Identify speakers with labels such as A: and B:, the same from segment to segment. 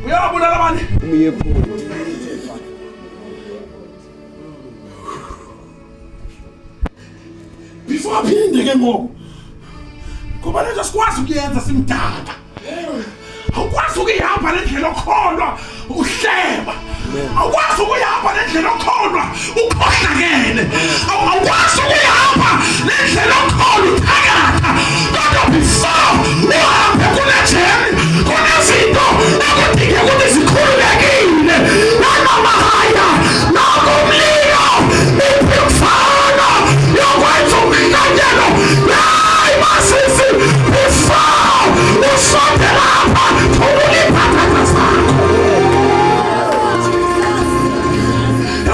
A: Uyabulala bani?
B: Umyephuli.
A: Before aphinde ke ngoku. Ngoba lento sikwazi ukuyenza simdaka. Awukwazi ukuyihamba le ndlela okholwa uhleba. Awukwazi ukuyihamba le ndlela okholwa ukhohlakele. Awukwazi ukuyihamba le ndlela okholwa uthakatha. Kodwa before uhambe kunejeni kunezinto ekudinge ukuthi zikhululekile. Nanoma haya nakumlilo imfana yokwenza umhlatshelo. Hayi masisi before usondela apha thulula iibhatata zakho.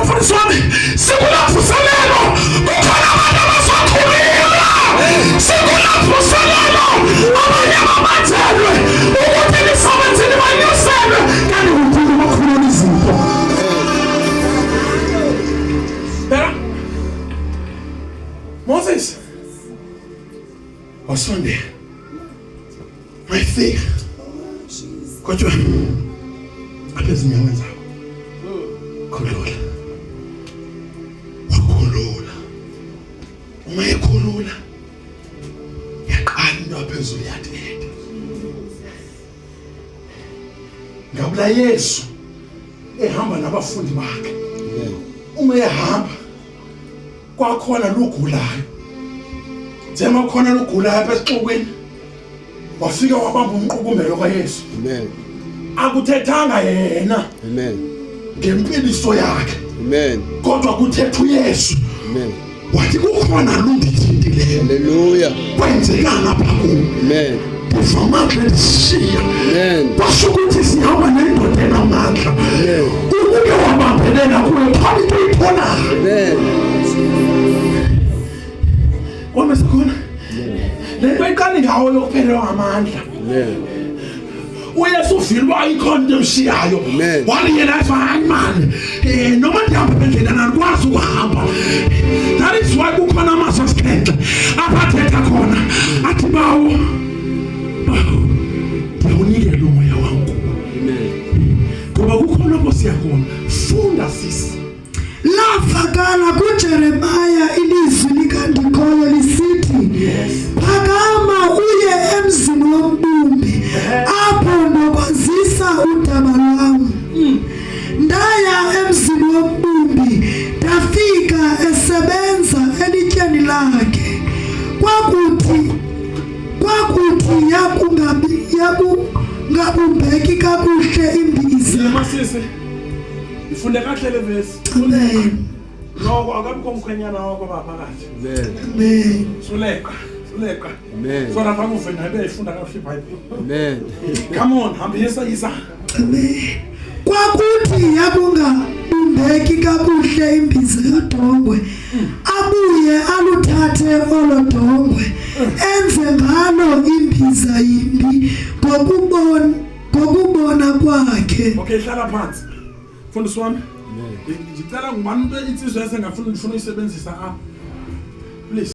A: Mfundisi wami, sikulavuselelo kukhona abantu abazokhulula. Sikulavuselelo abanye babanjelwe ukuthi emisebenzini banyuselwe kanti uNkulunkulu bakhulula izinto. Bheka Moses wasondela mayifika kodwa apha ezinyaweni zakho khulula wakhulula uma ekhulula yaqala into aphezulu yathetha ngabula Yesu ehamba nabafundi bakhe uma ehamba kwakhona lugulayo njengoba khona lugulayo apha esixukwini wafika wabamba umqukumbelo kaYesu.
B: Amen.
A: Akuthethanga yena.
B: Amen.
A: Ngempiliso yakhe.
B: Amen.
A: Kodwa kuthetha uYesu.
B: Amen.
A: Wathi kukhona lundithintileyo.
B: Hallelujah.
A: Kwenzekani apha kum?
B: Amen.
A: Ndiva amandla endishiya.
B: Amen.
A: Kwasho ukuthi sihamba nendoda enamandla.
B: Amen.
A: Ukuke wabambelela kuyo thola into oyitholayo.
B: Amen.
A: Kwame sekhona. Le nto iqala ngawo yokuphelelwa ngamandla.
B: Amen.
A: uYesu uvilwa ikhona into emshiyayo.
B: Amen.
A: Wathi yena hayi mani. Noma ndihamba endlela andikwazi ukuhamba. That is why kukhona amazwi asixhenxe aphathetha khona athi bawo bawo ndiyawunikela umoya wam kuwe.
B: Amen.
A: Ngoba kukhona apho siya khona. Funda sisi.
C: Lavakala kuJeremiya ilizwi likaNdikhoyo lisithi, Phakama uye emzini wombumbi, apho ndokwazisa udaba lwam. Ndaya emzini wombumbi, ndafika esebenza elityeni lakhe. Kwakuthi yakungabumbeki kakuhle imbiza.
A: Masisi. Ifunde kakuhle le vesi.
C: Amen.
A: Noko akabikho mkhwenyana wakho baphakathi.
B: Amen.
C: Amen.
A: Suleqa, suleqa.
B: Amen.
A: So lapha kuve naye beyifunda kakuhle iBhayibheli.
B: Amen.
A: Come on, hambisa isa.
C: Amen. Kwakuthi yakungabumbeki kakuhle imbiza yodongwe, abuye aluthathe olo dongwe, enze ngalo imbiza yimbi ngokubona kwakhe.
A: Okay, hlala phansi. Mfundisi wami. Ngicela ngubani into insizwa esengafuna ngifuna uyisebenzisa apha.